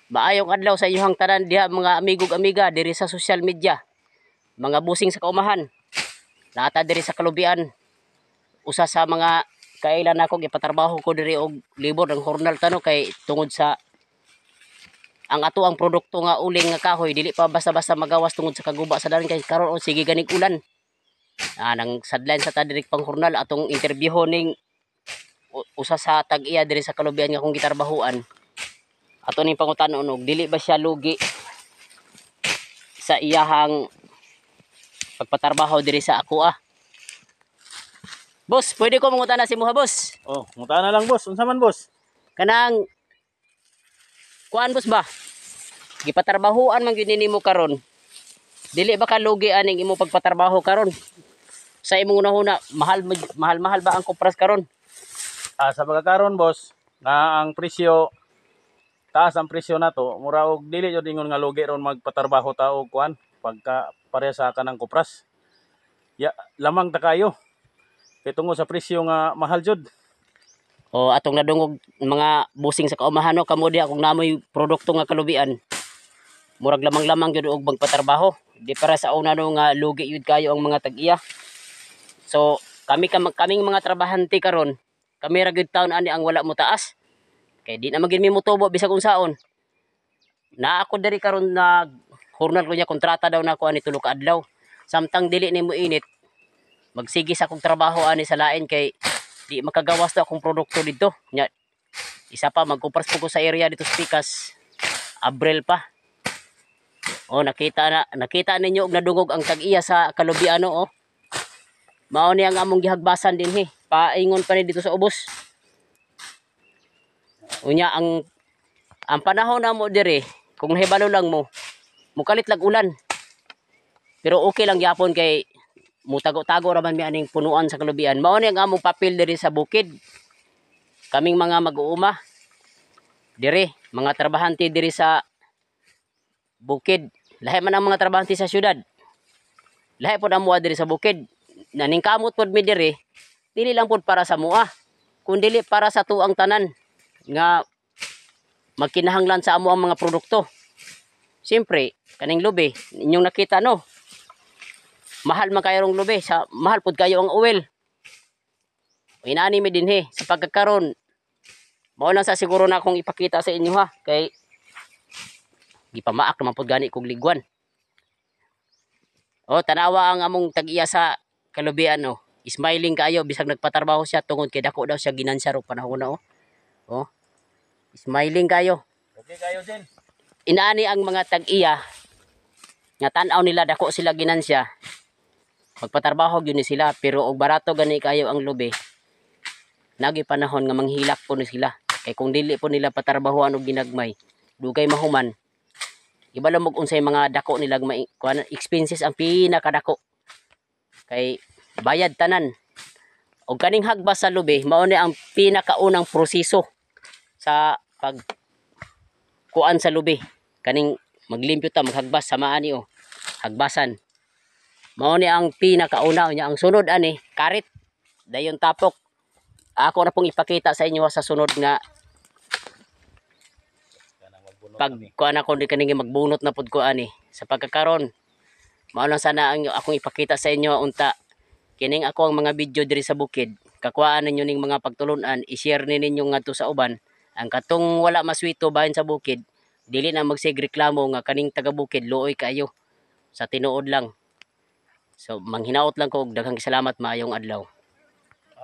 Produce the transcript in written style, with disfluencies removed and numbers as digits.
Maayong adlaw sa inyong tanan diha, mga amigo ug amiga diri sa social media. Mga busing sa kaumahan. Naa ta diri sa Kalubian. Usa sa mga kailan nako gipatrabaho ko diri og libor ng hurnal tano kay tungod sa ang ato ang produkto nga uling nga kahoy dili pa basta-basta magawas tungod sa kaguba sa dalan kay karon oh, sige ganig ulan. Ah, nang sadline sa ta diri pang hurnal atong interview ning usa sa tag-iya diri sa Kalubian nga akong gitarbahuan. Ato ning pangutanon og dili ba siya lugi sa iyahang pagpatrabaho diri sa ako ah. Boss, pwede ko mangutana si muha, boss? Oh, ngutana lang, boss. Unsa man, boss? Kanang kuan, boss, ba? Gipatrabahuan man gyud nimo karon. Dili ba ka lugi aning imo pagpatrabaho karon? Sa imong hunahuna, mahal mahal mahal ba ang kupras karon? Ah, sa pagkakaron, boss, nga ang presyo taas ang presyo nato, mura og dili jud ingon nga lugi ron magpatrabaho ta og kuan pagka pareha sa kanang kupras. Ya, lamang ta kayo. Kay tungod sa presyo nga mahal jud. O atong nadungog, mga busing sa kaumahan, no, kamo diha kung namoy produkto nga Kalubian, murag lamang-lamang gyud og magpatrabaho di para sa una, no, nga lugi yun kayo ang mga tag-iya. So kami kaming mga trabahante karon, kami ra gyud taon ani ang wala mo taas kay di na magin mi motubo bisag unsaon na. Ako diri karon nag hurnal ko niya, kontrata daw nako ani 3 ka adlaw. Samtang dili nimo init, magsige sa akong trabaho ani sa lain kay di makagawas to akong produkto dito nya. Isa pa, magkupras po ko sa area dito sa Pikas, Abril pa. Oh, nakita na nakita ninyo og nadungog ang tag-iya sa Kalubiano, oh. Mao ni ang among gihagbasan dinhi, paingon pa ni dito sa ubos. Unya ang panahon namo diri, kung nahibalo lang mo, mukalit lag ulan, pero okay lang gyapon kay mutago-tago ra man mi aning punuan sa Kalubian. Mao ni ang among papel diri sa bukid, kaming mga mag-uuma diri, mga trabahante diri sa bukid. Lahi man ang mga trabahante sa syudad, lahi pod ang mua diri sa bukid. Naningkamot pod mi diri, dili lang pod para sa mua kun dili para sa tuang tanan nga magkinahanglan sa amo ang mga produkto. Siyempre, kaning lubi inyong nakita, no, mahal man kayo rong lubi sa mahal pod kayo ang oil. Inani mi dinhi sa pagkakaron. Mao lang sa siguro na akong ipakita sa inyo ha, kay gipamaak naman pod gani kog ligwan. Oh, tanawa ang among tag-iya sa Kalubian, oh. Smiling kayo bisag nagpatrabaho siya tungod kay dako daw siya ginansya ro panahon na, oh. Oh. Smiling kayo. Okay kayo, Jen. Inaani ang mga tag-iya nga tan-aw nila dako sila ginansya. Magpatrabaho gyud ni sila, pero og barato gani kayo ang lubi, nagi panahon nga manghilak po ni sila. Kay kung dili po nila patrabahoan og ginagmay, dugay mahuman. Ibalo mo unsay mga dako nila kuan, expenses ang pinakadako. Kay bayad tanan. Og kaning hagbas sa lubi, mao ni ang pinakaunang proseso sa pag kuan sa lubi. Kaning maglimpyo ta, maghagbas sama ani oh. Hagbasan. Mao ni ang pinakauna nya. Ang sunod ani, karit. Dayon tapok. Ako na pong ipakita sa inyo sa sunod nga Kanang magbunot pag kami. Kuan ako di kaning magbunot na pud ko ani. Sa pagkakaron, mao lang sana ang akong ipakita sa inyo. Unta kining ako ang mga video diri sa bukid, kakuhaan ninyo ning mga pagtulunan, i-share ni ninyo ngadto sa uban. Ang katong wala maswito bahin sa bukid, dili na magsig reklamo nga kaning taga bukid luoy kaayo. Sa tinuod lang. So manghinaot lang ko og daghang salamat, maayong adlaw.